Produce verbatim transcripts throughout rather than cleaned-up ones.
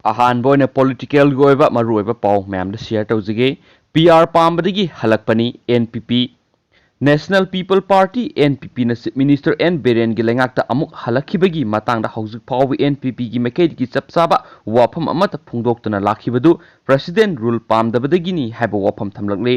ꯑꯍꯥꯟꯕ ꯑꯣꯏꯅ ꯄꯣꯂꯤꯇꯤꯀꯦꯜꯒꯤ ꯑꯣꯏꯕ ꯃꯔꯨꯑꯣꯏꯕ ꯄꯥꯎ ꯃꯌꯥꯝꯗ ꯁꯤꯌꯔ ꯇꯧꯖꯒꯦ꯫ ꯄꯤ ꯑꯥꯔ ꯄꯥꯝꯕꯗꯒꯤ ꯍꯜꯂꯛꯄꯅꯤ N P P. National people party, N P ꯄꯤꯅ ꯆꯤꯐ ꯃꯤꯅꯤꯁꯇꯔ ꯑꯦꯟ ꯕꯤꯔꯦꯟꯒꯤ ꯂꯩꯉꯥꯛꯇ ꯑꯃꯨꯛ ꯍꯜꯂꯛꯈꯤꯕꯒꯤ ꯃꯇꯥꯡꯗ ꯍꯧꯖꯤꯛ ꯐꯥꯎꯕ ꯑꯦꯟ ꯄꯤ ꯄꯤꯒꯤ ꯃꯥꯏꯀꯩꯗꯒꯤ ꯆꯞ ꯆꯥꯕ ꯋꯥꯐꯝ ꯑꯃꯠꯇ ꯐꯣꯡꯗꯣꯛꯇꯅ ꯂꯥꯛꯈꯤꯕꯗꯨ ꯄ꯭ꯔꯦꯁꯤꯗꯦꯟ ꯔꯨꯜ ꯄꯥꯝꯗꯕꯗꯒꯤꯅꯤ ꯍꯥꯏꯕ ꯋꯥꯐꯝ ꯊꯝꯂꯛꯂꯤ꯫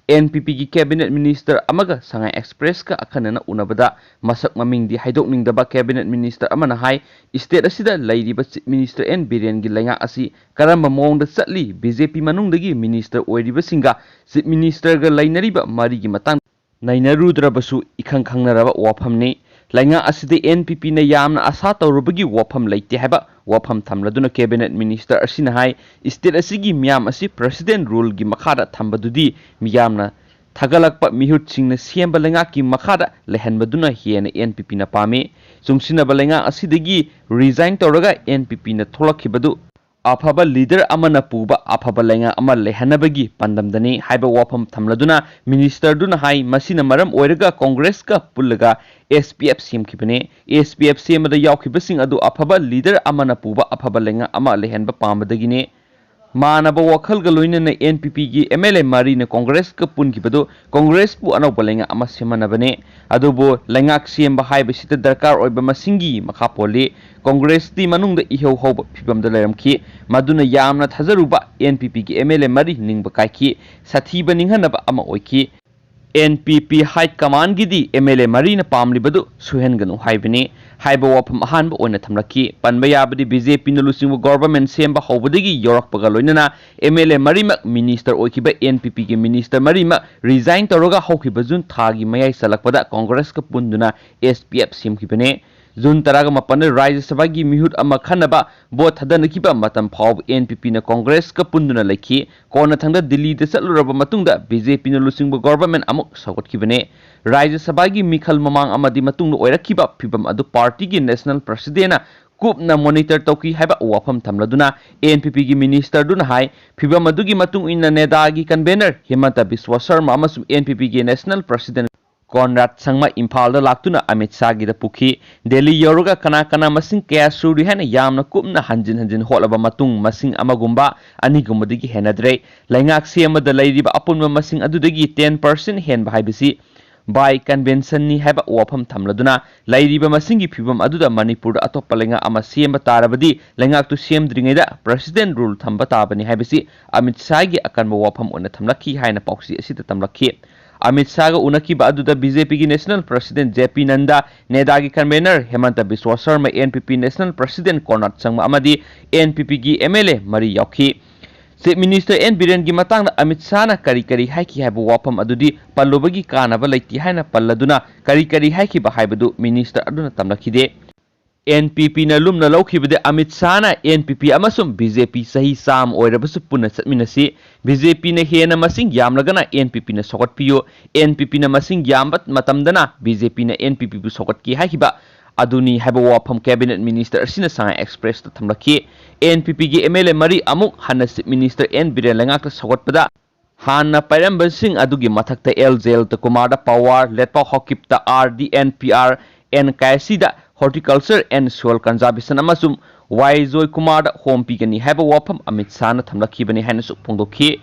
ꯑꯦꯟ ꯄꯤ ꯄꯤꯒꯤ ꯀꯦꯕꯤꯅꯦꯠ ꯃꯤꯅꯤꯁꯇꯔ ꯑꯃꯒ ꯁꯉꯥꯏ ꯑꯦꯛꯁꯄ꯭ꯔꯦꯁꯀ ꯑꯈꯟꯅꯅ ꯎꯅꯕꯗ ꯃꯁꯛ ꯃꯃꯤꯡꯗꯤ ꯍꯥꯏꯗꯣꯛꯅꯤꯡꯗꯕ ꯀꯦꯕꯤꯅꯦꯠ ꯃꯤꯅꯤꯁꯇꯔ ꯑꯃꯅ ꯍꯥꯏ, ꯁ꯭ꯇꯦꯠ ꯑꯁꯤꯗ ꯂꯩꯔꯤꯕ ꯆꯤꯐ ꯃꯤꯅꯤꯁꯇꯔ ꯑꯦꯟ ꯕꯤꯔꯦꯟꯒꯤ ꯂꯩꯉꯥꯛ ꯑꯁꯤ ꯀꯔꯝꯕ ꯃꯑꯣꯡꯗ ꯆꯠꯂꯤ, ꯕꯤ ꯖꯦ ꯄꯤ ꯃꯅꯨꯡꯗꯒꯤ ꯃꯤꯅꯤꯁꯇꯔ ꯑꯣꯏꯔꯤꯕꯁꯤꯡꯒ ꯆꯤꯐ ꯃꯤꯅꯤꯁꯇꯔꯒ ꯂꯩꯅꯔꯤꯕ ꯃꯔꯤꯒꯤ ꯃꯇꯥꯡꯗ ꯅꯩꯅꯔꯨꯗ꯭ꯔꯕꯁꯨ ꯏꯈꯪ ꯈꯪꯅꯔꯕ ꯋꯥꯐꯝꯅꯤ꯫ ꯂꯩꯉꯥꯛ ꯑꯁꯤꯗ ꯑꯦꯟ ꯄꯤ ꯄꯤꯅ ꯌꯥꯝꯅ ꯑꯁꯥ ꯇꯧꯔꯨꯕꯒꯤ ꯋꯥꯐꯝ ꯂꯩꯇꯦ ꯍꯥꯏꯕ ꯋꯥꯐꯝ ꯊꯝꯂꯗꯨꯅ ꯀꯦꯕꯤꯅꯦꯠ ꯃꯤꯅꯤꯁꯇꯔ ꯑꯁꯤꯅ ꯍꯥꯏ, ꯁ꯭ꯇꯦꯠ ꯑꯁꯤꯒꯤ ꯃꯤꯌꯥꯝ ꯑꯁꯤ ꯄ꯭ꯔꯦꯁꯤꯗꯦꯟ ꯔꯨꯜꯒꯤ ꯃꯈꯥꯗ ꯊꯝꯕꯗꯨꯗꯤ ꯃꯤꯌꯥꯝꯅ ꯊꯥꯒꯠꯂꯛꯄ ꯃꯤꯍꯨꯠꯁꯤꯡꯅ ꯁꯦꯝꯕ ꯂꯩꯉꯥꯛꯀꯤ ꯃꯈꯥꯗ ꯂꯩꯍꯟꯕꯗꯨꯅ ꯍꯦꯟꯅ ꯑꯦꯟ ꯄꯤ ꯄꯤꯅ ꯄꯥꯝꯃꯤ꯫ ꯆꯨꯡꯁꯤꯟꯅꯕ ꯂꯩꯉꯥꯛ ꯑꯁꯤꯗꯒꯤ ꯔꯤꯖꯥꯏꯟ ꯇꯧꯔꯒ ꯑꯦꯟ ꯄꯤ ꯄꯤꯅ ꯊꯣꯛꯂꯛꯈꯤꯕꯗꯨ ꯑꯐꯕ ꯂꯤꯗꯔ ꯑꯃꯅ ꯄꯨꯕ ꯑꯐꯕ ꯂꯩꯉꯥꯛ ꯑꯃ ꯂꯩꯍꯟꯅꯕꯒꯤ ꯄꯥꯟꯗꯝꯗꯅꯤ ꯍꯥꯏꯕ ꯋꯥꯐꯝ ꯊꯝꯂꯗꯨꯅ ꯃꯤꯅꯤꯁꯇꯔꯗꯨꯅ ꯍꯥꯏ, ꯃꯁꯤꯅ ꯃꯔꯝ ꯑꯣꯏꯔꯒ ꯀꯣꯡꯒ꯭ꯔꯦꯁꯀ ꯄꯨꯜꯂꯒ ꯑꯦꯁ ꯄꯤ ꯑꯦꯐ ꯁꯦꯝꯈꯤꯕꯅꯤ꯫ ꯑꯦꯁ ꯄꯤ ꯑꯦꯐ ꯁꯦꯝꯕꯗ ꯌꯥꯎꯈꯤꯕꯁꯤꯡ ꯑꯗꯨ ꯑꯐꯕ ꯂꯤꯗꯔ ꯑꯃꯅ ꯄꯨꯕ ꯑꯐꯕ ꯂꯩꯉꯥꯛ ꯑꯃ ꯂꯩꯍꯟꯕ ꯄꯥꯝꯕꯗꯒꯤꯅꯤ꯫ ꯃꯥꯟꯅꯕ ꯋꯥꯈꯜꯒ ꯂꯣꯏꯅꯅ ꯑꯦꯟ ꯄꯤ ꯄꯤꯒꯤ ꯑꯦꯝ ꯑꯦꯜ ꯑꯦ ꯃꯔꯤꯅ ꯀꯣꯡꯒ꯭ꯔꯦꯁꯀ ꯄꯨꯟꯈꯤꯕꯗꯨ ꯀꯣꯡꯒ꯭ꯔꯦꯁꯄꯨ ꯑꯅꯧꯕ ꯂꯩꯉꯥꯛ ꯑꯃ ꯁꯦꯝꯍꯟꯅꯕꯅꯤ꯫ ꯑꯗꯨꯕꯨ ꯂꯩꯉꯥꯛ ꯁꯦꯝꯕ ꯍꯥꯏꯕꯁꯤꯗ ꯗꯔꯀꯥꯔ ꯑꯣꯏꯕ ꯃꯁꯤꯡꯒꯤ ꯃꯈꯥ ꯄꯣꯜꯂꯤ꯫ ꯀꯣꯡꯒ꯭ꯔꯦꯁꯇꯤ ꯃꯅꯨꯡꯗ ꯏꯍꯧ ꯍꯧꯕ ꯐꯤꯕꯝꯗ ꯂꯩꯔꯝꯈꯤ꯫ ꯃꯗꯨꯅ ꯌꯥꯝꯅ ꯊꯥꯖꯔꯨꯕ ꯑꯦꯟ ꯄꯤ ꯄꯤꯒꯤ ꯑꯦꯝ ꯑꯦꯜ ꯑꯦ ꯃꯔꯤ ꯅꯤꯡꯕ ꯀꯥꯏꯈꯤ꯫ ꯁꯥꯊꯤꯕ ꯅꯤꯡꯍꯟꯅꯕ ꯑꯃ ꯑꯣꯏꯈꯤ꯫ ꯑꯦꯟ ꯄꯤ ꯄꯤ ꯍꯥꯏ ꯀꯃꯥꯟꯒꯤꯗꯤ ꯑꯦꯝ ꯑꯦꯜ ꯑꯦ ꯃꯔꯤꯅ ꯄꯥꯝꯂꯤꯕꯗꯨ ꯁꯣꯏꯍꯟꯒꯅꯨ ꯍꯥꯏꯕꯅꯤ ꯍꯥꯏꯕ ꯋꯥꯐꯝ ꯑꯍꯥꯟꯕ ꯑꯣꯏꯅ ꯊꯝꯂꯛꯈꯤ꯫ ꯄꯟꯕ ꯌꯥꯕꯗꯤ ꯕꯤ ꯖꯦ ꯄꯤꯅ ꯂꯨꯆꯤꯡꯕ ꯒꯣꯚꯔꯟꯃꯦꯟꯠ ꯁꯦꯝꯕ ꯍꯧꯕꯗꯒꯤ ꯌꯧꯔꯛꯄꯒ ꯂꯣꯏꯅꯅ ꯑꯦꯝ ꯑꯦꯜ ꯑꯦ ꯃꯔꯤꯃꯛ ꯃꯤꯅꯤꯁꯇꯔ ꯑꯣꯏꯈꯤꯕ ꯑꯦꯟ ꯄꯤ ꯄꯤꯒꯤ ꯃꯤꯅꯤꯁꯇꯔ ꯃꯔꯤꯃꯛ ꯔꯤꯖꯥꯏꯟ ꯇꯧꯔꯒ ꯍꯧꯈꯤꯕ ꯖꯨꯟ ꯊꯥꯒꯤ ꯃꯌꯥꯏ ꯆꯜꯂꯛꯄꯗ ꯀꯣꯡꯒ꯭ꯔꯦꯁꯀ ꯄꯨꯟꯗꯨꯅ ꯑꯦꯁ ꯄꯤ ꯑꯦꯐ ꯁꯦꯝꯈꯤꯕꯅꯤ꯫ ꯖꯨꯟ ꯇꯔꯥꯒ ꯃꯥꯄꯟꯗ ꯔꯥꯖ꯭ꯌ ꯁꯚꯥꯒꯤ ꯃꯤꯍꯨꯠ ꯑꯃ ꯈꯟꯅꯕ ꯚꯣꯠ ꯊꯥꯗꯅꯈꯤꯕ ꯃꯇꯝ ꯐꯥꯎꯕ ꯑꯦꯟ ꯄꯤ ꯄꯤꯅ ꯀꯣꯡꯒ꯭ꯔꯦꯁꯀ ꯄꯨꯟꯗꯨꯅ ꯂꯩꯈꯤ꯫ ꯀꯣꯟꯅꯊꯪꯗ ꯗꯤꯜꯂꯤꯗ ꯆꯠꯂꯨꯔꯕ ꯃꯇꯨꯡꯗ ꯕꯤ ꯖꯦ ꯄꯤꯅ ꯂꯨꯆꯤꯡꯕ ꯒꯣꯚꯔꯟꯃꯦꯟꯠ ꯑꯃꯨꯛ ꯁꯧꯒꯠꯈꯤꯕꯅꯤ꯫ ꯔꯥꯖ꯭ꯌ ꯁꯚꯥꯒꯤ ꯃꯤꯈꯜ ꯃꯃꯥꯡ ꯑꯃꯗꯤ ꯃꯇꯨꯡꯗ ꯑꯣꯏꯔꯛꯈꯤꯕ ꯐꯤꯚꯝ ꯑꯗꯨ ꯄꯥꯔꯇꯤꯒꯤ ꯅꯦꯁꯅꯦꯜ ꯄ꯭ꯔꯦꯁꯤꯗꯦꯟꯠꯅ ꯀꯨꯞꯅ ꯃꯣꯅꯤꯇꯔ ꯇꯧꯈꯤ ꯍꯥꯏꯕ ꯋꯥꯐꯝ ꯊꯝꯂꯗꯨꯅ ꯑꯦꯟ ꯄꯤ ꯄꯤꯒꯤ ꯃꯤꯅꯤꯁꯇꯔꯗꯨꯅ ꯍꯥꯏ, ꯐꯤꯚꯝ ꯑꯗꯨꯒꯤ ꯃꯇꯨꯡ ꯏꯟꯅ ꯅꯦꯗꯥꯒꯤ ꯀꯟꯚꯦꯅꯔ ꯍꯤꯃꯟꯇ ꯕꯤꯁ꯭ꯋ ꯁꯔꯃ ꯑꯃꯁꯨꯡ ꯑꯦꯟ ꯄꯤ ꯄꯤꯒꯤ ꯅꯦꯁꯅꯦꯜ ꯄ꯭ꯔꯦꯁꯤꯗꯦꯟꯠ ꯀꯣꯟꯔꯥꯗ ꯁꯪꯃ ꯏꯝꯐꯥꯜꯗ ꯂꯥꯛꯇꯨꯅ ꯑꯃꯤꯠ ꯁꯥꯍꯒꯤꯗ ꯄꯨꯈꯤ꯫ ꯗꯦꯜꯂꯤ ꯌꯧꯔꯒ ꯀꯅꯥ ꯀꯅꯥ ꯃꯁꯤꯡ ꯀꯌꯥ ꯁꯨꯔꯤ ꯍꯥꯏꯅ ꯌꯥꯝꯅ ꯀꯨꯞꯅ ꯍꯟꯖꯤꯟ ꯍꯟꯖꯤꯟ ꯍꯣꯠꯂꯕ ꯃꯇꯨꯡ ꯃꯁꯤꯡ ꯑꯃꯒꯨꯝꯕ ꯑꯅꯤꯒꯨꯝꯕꯗꯒꯤ ꯍꯦꯟꯅꯗ꯭ꯔꯦ꯫ ꯂꯩꯉꯥꯛ ꯁꯦꯝꯕꯗ ꯂꯩꯔꯤꯕ ꯑꯄꯨꯟꯕ ꯃꯁꯤꯡ ꯑꯗꯨꯗꯒꯤ ten percent ꯍꯦꯟꯕ ꯍꯥꯏꯕꯁꯤ by conventionꯅꯤ ꯍꯥꯏꯕ ꯋꯥꯐꯝ ꯊꯝꯂꯗꯨꯅ ꯂꯩꯔꯤꯕ ꯃꯁꯤꯡꯒꯤ ꯐꯤꯕꯝ ꯑꯗꯨꯗ ꯃꯅꯤꯄꯨꯔꯗ ꯑꯇꯣꯞꯄ ꯂꯩꯉꯥꯛ ꯑꯃ ꯁꯦꯝꯕ ꯇꯥꯔꯕꯗꯤ ꯂꯩꯉꯥꯛꯇꯨ ꯁꯦꯝꯗ꯭ꯔꯤꯉꯩꯗ president rule ꯊꯝꯕ ꯇꯥꯕꯅꯤ ꯍꯥꯏꯕꯁꯤ ꯑꯃꯤꯠ ꯁꯥꯍꯒꯤ ꯑꯀꯟꯕ ꯋꯥꯐꯝ ꯑꯣꯏꯅ ꯊꯝꯂꯛꯈꯤ ꯍꯥꯏꯅ ꯄꯥꯎꯆꯦ ꯑꯁꯤꯗ ꯇꯝꯂꯛꯈꯤ꯫ ꯑꯃꯤꯠ ꯁꯥꯍꯒ ꯎꯅꯈꯤꯕ ꯑꯗꯨꯗ BJPꯒꯤ national president JP Nadda, NEDAꯒꯤ convener ꯍꯦꯃꯟꯇ Visva Sharma, NPP national president ꯀꯣꯟꯔꯥꯗ ꯁꯪꯃ ꯑꯃꯗꯤ NPPꯒꯤ MLA ꯃꯔꯤ ꯌꯥꯎꯈꯤ꯫ Chief Minister N ꯕꯤꯔꯦꯟꯒꯤ ꯃꯇꯥꯡꯗ ꯑꯃꯤꯠ ꯁꯥꯍꯅ ꯀꯔꯤ ꯀꯔꯤ ꯍꯥꯏꯈꯤ ꯍꯥꯏꯕ ꯋꯥꯐꯝ ꯑꯗꯨꯗꯤ ꯄꯜꯂꯨꯕꯒꯤ ꯀꯥꯟꯅꯕ ꯂꯩꯇꯦ ꯍꯥꯏꯅ ꯄꯜꯂꯗꯨꯅ ꯀꯔꯤ ꯀꯔꯤ ꯍꯥꯏꯈꯤꯕ ꯍꯥꯏꯕꯗꯨ minister ꯑꯗꯨꯅ ꯇꯝꯂꯛꯈꯤꯗꯦ꯫ NPPꯅ ꯂꯨꯝꯅ ꯂꯧꯈꯤꯕꯗ ꯑꯃꯤꯠ ꯁꯥꯍꯅ NPP ꯑꯃꯁꯨꯡ BJP ꯆꯍꯤ ꯆꯥꯝꯃ ꯑꯣꯏꯔꯕꯁꯨ ꯄꯨꯟꯅ ꯆꯠꯃꯤꯟꯅꯁꯤ꯫ BJPꯅ ꯍꯦꯟꯅ ꯃꯁꯤꯡ ꯌꯥꯝꯂꯒꯅ NPPꯅ ꯁꯧꯒꯠꯄꯤꯌꯨ꯫ NPPꯅ ꯃꯁꯤꯡ ꯌꯥꯝꯕ ꯃꯇꯝꯗꯅ BJPꯅ NPPꯕꯨ ꯁꯧꯒꯠꯀꯦ ꯍꯥꯏꯈꯤꯕ ꯑꯗꯨꯅꯤ ꯍꯥꯏꯕ ꯋꯥꯐꯝ cabinet minister ꯑꯁꯤꯅ ꯁꯉꯥꯏ Expressꯇ ꯊꯝꯂꯛꯈꯤ꯫ NPPꯒꯤ MLA ꯃꯔꯤ ꯑꯃꯨꯛ ꯍꯟꯅ Chief Minister N ꯕꯤꯔꯦꯟ ꯂꯩꯉꯥꯛꯇ ꯁꯧꯒꯠꯄꯗ ꯍꯥꯟꯅ ꯄꯥꯏꯔꯝꯕꯁꯤꯡ ꯑꯗꯨꯒꯤ ꯃꯊꯛꯇ L ꯖꯌꯟꯇ ꯀꯨꯃꯥꯔꯗ power, ꯂꯦꯠꯄꯥꯎ ꯍꯥꯎꯀꯤꯞꯇ R D N P R, N ꯀꯥꯏꯁꯤꯗ horticulture and soil conservation ꯑꯃꯁꯨꯡ Y ꯖꯣꯏꯀꯨꯃꯥꯔꯗ home ꯄꯤꯒꯅꯤ ꯍꯥꯏꯕ ꯋꯥꯐꯝ ꯑꯃꯤꯠ ꯁꯥꯍꯅ ꯊꯝꯂꯛꯈꯤꯕꯅꯤ ꯍꯥꯏꯅꯁꯨ ꯐꯣꯡꯗꯣꯛꯈꯤ꯫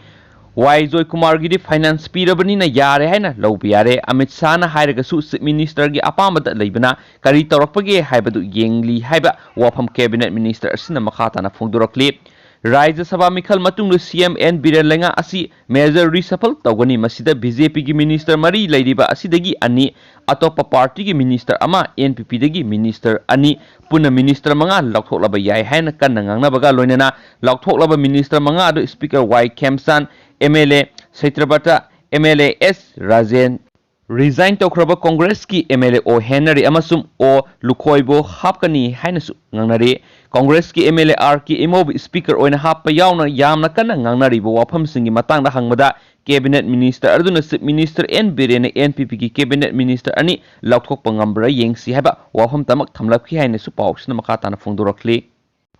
Y ꯖꯣꯏꯀꯨꯃꯥꯔꯒꯤꯗꯤ finance ꯄꯤꯔꯕꯅꯤꯅ ꯌꯥꯔꯦ ꯍꯥꯏꯅ ꯂꯧꯕ ꯌꯥꯔꯦ꯫ ꯑꯃꯤꯠ ꯁꯥꯍꯅ ꯍꯥꯏꯔꯒꯁꯨ Chief Ministerꯒꯤ ꯑꯄꯥꯝꯕꯗ ꯂꯩꯕꯅ ꯀꯔꯤ ꯇꯧꯔꯛꯄꯒꯦ ꯍꯥꯏꯕꯗꯨ ꯌꯦꯡꯂꯤ ꯍꯥꯏꯕ ꯋꯥꯐꯝ cabinet minister ꯑꯁꯤꯅ ꯃꯈꯥ ꯇꯥꯅ ꯐꯣꯡꯗꯣꯔꯛꯂꯤ꯫ ꯔꯥꯖ꯭ꯌ ꯁꯚꯥ ꯃꯤꯈꯜ ꯃꯇꯨꯡꯗ CM N ꯕꯤꯔꯦꯟ ꯂꯩꯉꯥꯛ ꯑꯁꯤ major reshuffle ꯇꯧꯒꯅꯤ꯫ ꯃꯁꯤꯗ BJPꯒꯤ minister ꯃꯔꯤ ꯂꯩꯔꯤꯕ ꯑꯁꯤꯗꯒꯤ ꯑꯅꯤ, ꯑꯇꯣꯞꯄ partyꯒꯤ minister ꯑꯃ, NPPꯗꯒꯤ minister ꯑꯅꯤ, ꯄꯨꯟꯅ minister ꯃꯉꯥ ꯂꯧꯊꯣꯛꯂꯕ ꯌꯥꯏ ꯍꯥꯏꯅ ꯀꯟꯅ ꯉꯥꯡꯅꯕꯒ ꯂꯣꯏꯅꯅ ꯂꯧꯊꯣꯛꯂꯕ minister ꯃꯉꯥ ꯑꯗꯨ Speaker Y ꯈꯦꯝꯆꯥꯟ, MLA ꯁꯩꯇ꯭ꯔꯕꯇ, MLA S Rajen, resign ꯇꯧꯈ꯭ꯔꯕ Congressꯀꯤ MLA O ꯍꯦꯅꯔꯤ ꯑꯃꯁꯨꯡ O ꯂꯨꯈꯣꯏꯕꯨ ꯍꯥꯞꯀꯅꯤ ꯍꯥꯏꯅꯁꯨ ꯉꯥꯡꯅꯔꯤ꯫ Congressꯀꯤ MLA R K ꯏꯃꯣꯕꯨ Speaker ꯑꯣꯏꯅ ꯍꯥꯞꯄ ꯌꯥꯎꯅ ꯌꯥꯝꯅ ꯀꯟꯅ ꯉꯥꯡꯅꯔꯤꯕ ꯋꯥꯐꯝꯁꯤꯡꯒꯤ ꯃꯇꯥꯡꯗ ꯍꯪꯕꯗ cabinet minister ꯑꯗꯨꯅ Chief Minister N ꯕꯤꯔꯦꯟꯅ NPPꯒꯤ cabinet minister ꯑꯅꯤ ꯂꯧꯊꯣꯛꯄ ꯉꯝꯕ꯭ꯔꯥ ꯌꯦꯡꯁꯤ ꯍꯥꯏꯕ ꯋꯥꯐꯝꯇꯃꯛ ꯊꯝꯂꯛꯈꯤ ꯍꯥꯏꯅꯁꯨ ꯄꯥꯎꯁꯤꯅ ꯃꯈꯥ ꯇꯥꯅ ꯐꯣꯡꯗꯣꯔꯛꯂꯤ꯫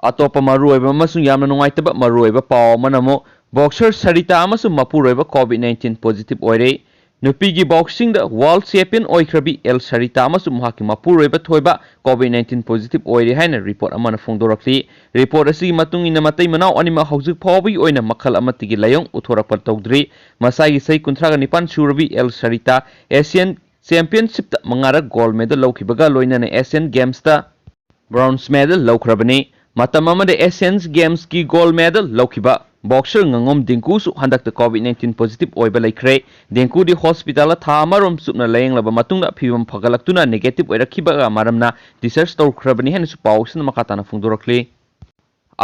ꯑꯇꯣꯞꯄ ꯃꯔꯨꯑꯣꯏꯕ ꯑꯃꯁꯨꯡ ꯌꯥꯝꯅ ꯅꯨꯡꯉꯥꯏꯇꯕ ꯃꯔꯨꯑꯣꯏꯕ ꯄꯥꯎ ꯑꯃꯅ ꯑꯃꯨꯛ boxer ꯁꯔꯤꯇꯥ ꯑꯃꯁꯨꯡ ꯃꯄꯨꯔꯣꯏꯕ COVID nineteen positive ꯑꯣꯏꯔꯦ꯫ ꯅꯨꯄꯤꯒꯤ ꯕꯣꯛꯁꯤꯡꯗ ꯋꯥꯔꯜꯗ ꯆꯦꯝꯄꯤꯌꯟ ꯑꯣꯏꯈ꯭ꯔꯕꯤ ꯑꯦꯜ ꯁꯔꯤꯇꯥ ꯑꯃꯁꯨꯡ ꯃꯍꯥꯛꯀꯤ ꯃꯄꯨꯔꯣꯏꯕ ꯊꯣꯏꯕ ꯀꯣꯚꯤꯗ ꯅꯥꯏꯟꯇꯤꯟ ꯄꯣꯖꯤꯇꯤꯚ ꯑꯣꯏꯔꯦ ꯍꯥꯏꯅ ꯔꯤꯄꯣꯔꯠ ꯑꯃꯅ ꯐꯣꯡꯗꯣꯔꯛꯂꯤ꯫ ꯔꯤꯄꯣꯔꯠ ꯑꯁꯤꯒꯤ ꯃꯇꯨꯡ ꯏꯟꯅ ꯃꯇꯩ ꯃꯅꯥꯎ ꯑꯅꯤꯃꯛ ꯍꯧꯖꯤꯛ ꯐꯥꯎꯕꯒꯤ ꯑꯣꯏꯅ ꯃꯈꯜ ꯑꯃꯠꯇꯒꯤ ꯂꯥꯏꯑꯣꯡ ꯎꯠꯊꯣꯔꯛꯄ ꯇꯧꯗ꯭ꯔꯤ꯫ ꯃꯁꯥꯒꯤ ꯆꯍꯤ ꯀꯨꯟꯊ꯭ꯔꯥꯒ ꯅꯤꯄꯥꯟ ꯁꯨꯔꯕꯤ ꯑꯦꯜ ꯁꯔꯤꯇꯥ ꯑꯦꯁꯤꯌꯥꯟ ꯆꯦꯝꯄꯤꯌꯟꯁꯤꯞꯇ ꯃꯉꯥꯔꯛ ꯒꯣꯜꯗ ꯃꯦꯗꯜ ꯂꯧꯈꯤꯕꯒ ꯂꯣꯏꯅꯅ ꯑꯦꯁꯤꯌꯥꯟ ꯒꯦꯝꯁꯇ ꯕ꯭ꯔꯣꯟꯖ ꯃꯦꯗꯜ ꯂꯧꯈ꯭ꯔꯕꯅꯤ꯫ ꯃꯇꯝ ꯑꯃꯗ ꯑꯦꯁꯤꯌꯟꯁ ꯒꯦꯝꯁꯀꯤ ꯒꯣꯜꯗ ꯃꯦꯗꯜ ꯂꯧꯈꯤꯕ ꯕꯣꯛꯁꯔ ꯉꯥꯉꯣꯝ ꯗꯤꯡꯀꯨꯁꯨ ꯍꯟꯗꯛꯇ ꯀꯣꯚꯤꯗ ꯅꯥꯏꯟꯇꯤꯟ ꯄꯣꯖꯤꯇꯤꯚ ꯑꯣꯏꯕ ꯂꯩꯈ꯭ꯔꯦ꯫ ꯗꯤꯡꯀꯨꯗꯤ ꯍꯣꯁꯄꯤꯇꯥꯜꯗ ꯊꯥ ꯑꯃꯔꯣꯝ ꯆꯨꯞꯅ ꯂꯥꯌꯦꯡꯂꯕ ꯃꯇꯨꯡꯗ ꯐꯤꯕꯝ ꯐꯒꯠꯂꯛꯇꯨꯅ ꯅꯦꯒꯦꯇꯤꯚ ꯑꯣꯏꯔꯛꯈꯤꯕꯒ ꯃꯔꯝꯅ ꯗꯤꯁꯆꯥꯔꯖ ꯇꯧꯈ꯭ꯔꯕꯅꯤ ꯍꯥꯏꯅꯁꯨ ꯄꯥꯎ ꯑꯁꯤꯅ ꯃꯈꯥ ꯇꯥꯅ ꯐꯣꯡꯗꯣꯔꯛꯂꯤ꯫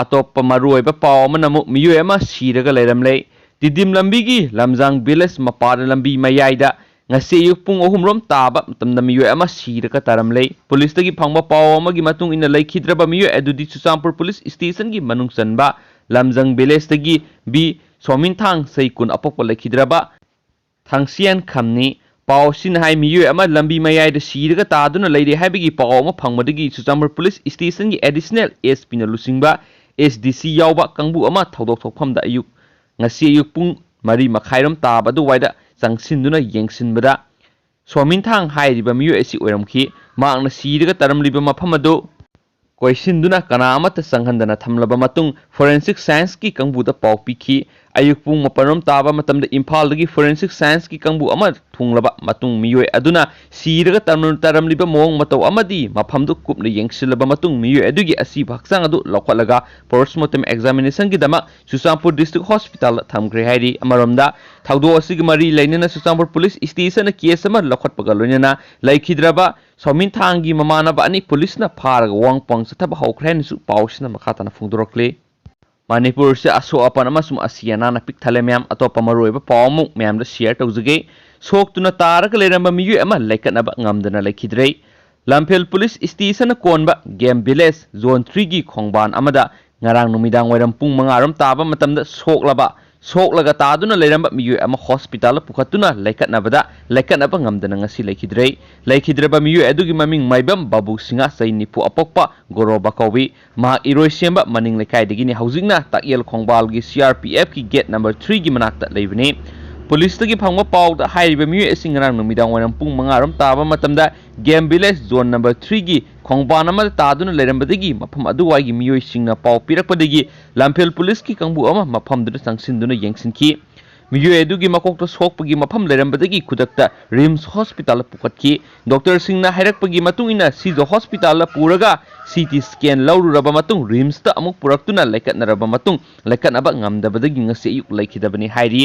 ꯑꯇꯣꯞꯄ ꯃꯔꯨꯑꯣꯏꯕ ꯄꯥꯎ ꯑꯃꯅ ꯑꯃꯨꯛ ꯃꯤꯑꯣꯏ ꯑꯃ ꯁꯤꯔꯒ ꯂꯩꯔꯝꯂꯦ꯫ ꯇꯤꯗꯤꯝ ꯂꯝꯕꯤꯒꯤ ꯂꯝꯖꯥꯡ ꯚꯤꯂꯦꯖ ꯃꯄꯥꯗ ꯂꯝꯕꯤ ꯃꯌꯥꯏꯗ ꯉꯁꯤ ꯑꯌꯨꯛ ꯄꯨꯡ ꯑꯍꯨꯝ ꯔꯣꯝ ꯇꯥꯕ ꯃꯇꯝꯗ ꯃꯤꯑꯣꯏ ꯑꯃ ꯁꯤꯔꯒ ꯇꯥꯔꯝꯂꯦ꯫ ꯄꯨꯂꯤꯁꯇꯒꯤ ꯐꯪꯕ ꯄꯥꯎ ꯑꯃꯒꯤ ꯃꯇꯨꯡ ꯏꯟꯅ ꯂꯩꯈꯤꯗ꯭ꯔꯕ ꯃꯤꯑꯣꯏ ꯑꯗꯨꯗꯤ ꯆꯨꯔꯆꯥꯟꯄꯨꯔ ꯄꯨꯂꯤꯁ ꯁ꯭ꯇꯦꯁꯟꯒꯤ ꯃꯅꯨꯡ ꯆꯟꯕ ꯂꯝꯖꯪ ꯚꯤꯂꯦꯖꯇꯒꯤ ꯕꯤ ꯁꯣꯃꯤꯟꯊꯥꯡ ꯆꯍꯤ ꯀꯨꯟ ꯑꯄꯣꯛꯄ ꯂꯩꯈꯤꯗ꯭ꯔꯕ ꯊꯥꯡꯁꯤꯌꯥꯟ ꯈꯝꯅꯤ꯫ ꯄꯥꯎ ꯑꯁꯤꯅ ꯍꯥꯏ ꯃꯤꯑꯣꯏ ꯑꯃ ꯂꯝꯕꯤ ꯃꯌꯥꯏꯗ ꯁꯤꯔꯒ ꯇꯥꯗꯨꯅ ꯂꯩꯔꯦ ꯍꯥꯏꯕꯒꯤ ꯄꯥꯎ ꯑꯃ ꯐꯪꯕꯗꯒꯤ ꯆꯨꯔꯆꯥꯟꯄꯨꯔ ꯄꯨꯂꯤꯁ ꯁ꯭ꯇꯦꯁꯟꯒꯤ ꯑꯦꯗꯤꯁꯅꯦꯜ ꯑꯦꯁ ꯄꯤꯅ ꯂꯨꯆꯤꯡꯕ ꯑꯦꯁ ꯗꯤ ꯁꯤ ꯌꯥꯎꯕ ꯀꯥꯡꯕꯨ ꯑꯃ ꯊꯧꯗꯣꯛ ꯊꯣꯛꯐꯝꯗ ꯑꯌꯨꯛ ꯉꯁꯤ ꯑꯌꯨꯛ ꯄꯨꯡ ꯃꯔꯤ ꯃꯈꯥꯏꯔꯣꯝ ꯇꯥꯕ ꯑꯗꯨꯋꯥꯏꯗ ꯆꯪꯁꯤꯟꯗꯨꯅ ꯌꯦꯡꯁꯤꯟꯕꯗ ꯁꯣꯃꯤꯟꯊꯥꯡ ꯍꯥꯏꯔꯤꯕ ꯃꯤꯑꯣꯏ ꯑꯁꯤ ꯑꯣꯏꯔꯝꯈꯤ꯫ ꯃꯍꯥꯛꯅ ꯁꯤꯔꯒ ꯇꯥꯔꯝꯂꯤꯕ ꯃꯐꯝ ꯑꯗꯨ ꯀꯣꯏꯁꯤꯟꯗꯨꯅ ꯀꯅꯥ ꯑꯃꯠꯇ ꯆꯪꯍꯟꯗꯅ ꯊꯝꯂꯕ ꯃꯇꯨꯡ ꯐꯣꯔꯦꯟꯁꯤꯛ ꯁꯥꯏꯟꯁꯀꯤ ꯀꯥꯡꯕꯨꯗ ꯄꯥꯎ ꯄꯤꯈꯤ꯫ ꯑꯌꯨꯛ ꯄꯨꯡ ꯃꯥꯄꯟ ꯔꯣꯝ ꯇꯥꯕ ꯃꯇꯝꯗ ꯏꯝꯐꯥꯜꯗꯒꯤ ꯐꯣꯔꯦꯟꯁꯤꯛ ꯁꯥꯏꯟꯁꯀꯤ ꯀꯥꯡꯕꯨ ꯑꯃ ꯊꯨꯡꯂꯕ ꯃꯇꯨꯡ ꯃꯤꯑꯣꯏ ꯑꯗꯨꯅ ꯁꯤꯔꯒ ꯇꯥꯔꯝ-, ꯇꯥꯔꯝꯂꯤꯕ ꯃꯑꯣꯡ ꯃꯇꯧ ꯑꯃꯗꯤ ꯃꯐꯝꯗꯨ ꯀꯨꯞꯅ ꯌꯦꯡꯁꯤꯜꯂꯕ ꯃꯇꯨꯡ ꯃꯤꯑꯣꯏ ꯑꯗꯨꯒꯤ ꯑꯁꯤꯕ ꯍꯛꯆꯥꯡ ꯑꯗꯨ ꯂꯧꯈꯠꯂꯒ ꯄꯣꯁ꯭ꯠꯃꯣꯔꯇꯦꯝ ꯑꯦꯛꯖꯥꯃꯤꯅꯦꯁꯟꯒꯤꯗꯃꯛ ꯆꯨꯔꯆꯥꯟꯄꯨꯔ ꯗꯤꯁꯇ꯭ꯔꯤꯛ ꯍꯣꯁꯄꯤꯇꯥꯜꯗ ꯊꯝꯈ꯭ꯔꯦ ꯍꯥꯏꯔꯤ꯫ ꯑꯃꯔꯣꯝꯗ ꯊꯧꯗꯣꯛ ꯑꯁꯤꯒꯤ ꯃꯔꯤ ꯂꯩꯅꯅ ꯆꯨꯔꯆꯥꯟꯄꯨꯔ ꯄꯨꯂꯤꯁ ꯁ꯭ꯇꯦꯁꯟꯅ ꯀꯦꯁ ꯑꯃ ꯂꯧꯈꯠꯄꯒ ꯂꯣꯏꯅꯅ ꯂꯩꯈꯤꯗ꯭ꯔꯕ ꯁꯣꯃꯤꯟꯊꯥꯡꯒꯤ ꯃꯃꯥꯟꯅꯕ ꯑꯅꯤ ꯄꯨꯂꯤꯁꯅ ꯐꯥꯔꯒ ꯋꯥꯍꯪ ꯄꯥꯎꯍꯪ ꯆꯠꯊꯕ ꯍꯧꯈ꯭ꯔꯦ ꯍꯥꯏꯅꯁꯨ ꯄꯥꯎꯁꯤꯅ ꯃꯈꯥ ꯇꯥꯅ ꯐꯣꯡꯗꯣꯔꯛꯂꯤ꯫ ꯃꯅꯤꯄꯨꯔꯁꯦ ꯑꯁꯣꯛ ꯑꯄꯟ ꯑꯃꯁꯨꯡ ꯑꯁꯤ ꯑꯅꯥꯅ ꯄꯤꯛ ꯊꯜꯂꯦ꯫ ꯃꯌꯥꯝ ꯑꯇꯣꯞꯄ ꯃꯔꯨꯑꯣꯏꯕ ꯄꯥꯎ ꯑꯃꯨꯛ ꯃꯌꯥꯝꯗ ꯁꯤꯌꯔ ꯇꯧꯖꯒꯦ꯫ ꯁꯣꯛꯇꯨꯅ ꯇꯥꯔꯒ ꯂꯩꯔꯝꯕ ꯃꯤꯑꯣꯏ ꯑꯃ ꯂꯩꯈꯠꯅꯕ ꯉꯝꯗꯅ ꯂꯩꯈꯤꯗ꯭ꯔꯦ꯫ ꯂꯝꯐꯦꯜ ꯄꯨꯂꯤꯁ ꯁ꯭ꯇꯦꯁꯟꯅ ꯀꯣꯟꯕ ꯒꯦꯝ ꯚꯤꯂꯦꯖ ꯖꯣꯟ ꯊ꯭ꯔꯤꯒꯤ ꯈꯣꯡꯕꯥꯟ ꯑꯃꯗ ꯉꯔꯥꯡ ꯅꯨꯃꯤꯗꯥꯡ ꯋꯥꯏꯔꯝ ꯄꯨꯡ ꯃꯉꯥ ꯔꯣꯝ ꯇꯥꯕ ꯃꯇꯝꯗ ꯁꯣꯛꯂꯕ, ꯁꯣꯛꯂꯒ ꯇꯥꯗꯨꯅ ꯂꯩꯔꯝꯕ ꯃꯤꯑꯣꯏ ꯑꯃ ꯍꯣꯁꯄꯤꯇꯥꯜꯗ ꯄꯨꯈꯠꯇꯨꯅ ꯂꯩꯈꯠꯅꯕꯗ ꯂꯩꯈꯠꯅꯕ ꯉꯝꯗꯅ ꯉꯁꯤ ꯂꯩꯈꯤꯗ꯭ꯔꯦ꯫ ꯂꯩꯈꯤꯗ꯭ꯔꯕ ꯃꯤꯑꯣꯏ ꯑꯗꯨꯒꯤ ꯃꯃꯤꯡ ꯃꯥꯏꯕꯝ ꯕꯥꯕꯨ ꯁꯤꯡꯍ, ꯆꯍꯤ ꯅꯤꯐꯨ ꯑꯄꯣꯛꯄ ꯒꯣꯔꯣꯕ ꯀꯧꯏ꯫ ꯃꯍꯥꯛ ꯏꯔꯣꯏꯁꯦꯝꯕ ꯃꯅꯤꯡ ꯂꯩꯀꯥꯏꯗꯒꯤꯅꯤ꯫ ꯍꯧꯖꯤꯛꯅ ꯇꯥꯛꯌꯦꯜ ꯈꯣꯡꯕꯥꯜꯒꯤ ꯁꯤ ꯑꯥꯔ ꯄꯤ ꯑꯦꯐꯀꯤ ꯒꯦꯠ ꯅꯝꯕꯔ ꯊ꯭ꯔꯤꯒꯤ ꯃꯅꯥꯛꯇ ꯂꯩꯕꯅꯤ꯫ ꯄꯨꯂꯤꯁꯇꯒꯤ ꯐꯪꯕ ꯄꯥꯎꯗ ꯍꯥꯏꯔꯤꯕ ꯃꯤꯑꯣꯏ ꯑꯁꯤ ꯉꯔꯥꯡ ꯅꯨꯃꯤꯗꯥꯡ ꯋꯥꯏꯔꯝ ꯄꯨꯡ ꯃꯉꯥ ꯔꯣꯝ ꯇꯥꯕ ꯃꯇꯝꯗ ꯒꯦꯝ ꯚꯤꯂꯦꯖ ꯖꯣꯟ ꯅꯝꯕꯔ ꯊ꯭ꯔꯤꯒꯤ ꯈꯣꯡꯕꯥꯟ ꯑꯃꯗ ꯇꯥꯗꯨꯅ ꯂꯩꯔꯝꯕꯗꯒꯤ ꯃꯐꯝ ꯑꯗꯨꯋꯥꯏꯒꯤ ꯃꯤꯑꯣꯏꯁꯤꯡꯅ ꯄꯥꯎ ꯄꯤꯔꯛꯄꯗꯒꯤ ꯂꯝꯐꯦꯜ ꯄꯨꯂꯤꯁꯀꯤ ꯀꯥꯡꯕꯨ ꯑꯃ ꯃꯐꯝꯗꯨꯗ ꯆꯪꯁꯤꯟꯗꯨꯅ ꯌꯦꯡꯁꯤꯟꯈꯤ꯫ ꯃꯤꯑꯣꯏ ꯑꯗꯨꯒꯤ ꯃꯀꯣꯛꯇ ꯁꯣꯛꯄꯒꯤ ꯃꯐꯝ ꯂꯩꯔꯝꯕꯗꯒꯤ ꯈꯨꯗꯛꯇ ꯔꯤꯝꯁ ꯍꯣꯁꯄꯤꯇꯥꯜꯗ ꯄꯨꯈꯠꯈꯤ꯫ ꯗꯣꯛꯇꯔꯁꯤꯡꯅ ꯍꯥꯏꯔꯛꯄꯒꯤ ꯃꯇꯨꯡ ꯏꯟꯅ ꯁꯤꯖ ꯍꯣꯁꯄꯤꯇꯥꯜꯗ ꯄꯨꯔꯒ ꯁꯤ ꯇꯤ ꯁ꯭ꯀꯦꯟ ꯂꯧꯔꯨꯔꯕ ꯃꯇꯨꯡ ꯔꯤꯝꯁꯇ ꯑꯃꯨꯛ ꯄꯨꯔꯛꯇꯨꯅ ꯂꯩꯈꯠꯅꯔꯕ ꯃꯇꯨꯡ ꯂꯩꯈꯠꯅꯕ ꯉꯝꯗꯕꯗꯒꯤ ꯉꯁꯤ ꯑꯌꯨꯛ ꯂꯩꯈꯤꯗꯕꯅꯤ ꯍꯥꯏꯔꯤ꯫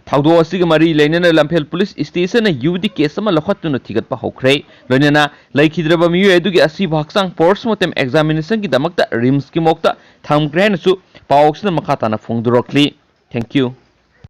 ꯊꯧꯗꯣꯛ ꯑꯁꯤꯒ ꯃꯔꯤ ꯂꯩꯅꯅ ꯂꯝꯐꯦꯜ ꯄꯨꯂꯤꯁ ꯁ꯭ꯇꯦꯁꯟꯅ ꯌꯨ ꯗꯤ ꯀꯦꯁ ꯑꯃ ꯂꯧꯈꯠꯇꯨꯅ ꯊꯤꯒꯠꯄ ꯍꯧꯈ꯭ꯔꯦ꯫ ꯂꯣꯏꯅꯅ ꯂꯩꯈꯤꯗ꯭ꯔꯕ ꯃꯤꯑꯣꯏ ꯑꯗꯨꯒꯤ ꯑꯁꯤꯕ ꯍꯛꯆꯥꯡ ꯄꯣꯁꯠꯃꯣꯔꯇꯦꯝ ꯑꯦꯛꯖꯥꯃꯤꯅꯦꯁꯟꯒꯤꯗꯃꯛꯇ ꯔꯤꯝꯁꯀꯤ ꯃꯣꯔꯒꯇ ꯊꯝꯈ꯭ꯔꯦ ꯍꯥꯏꯅꯁꯨ ꯄꯥꯎ ꯑꯁꯤꯅ ꯃꯈꯥ ꯇꯥꯅ ꯐꯣꯡꯗꯣꯔꯛꯂꯤ꯫ Thank you꯫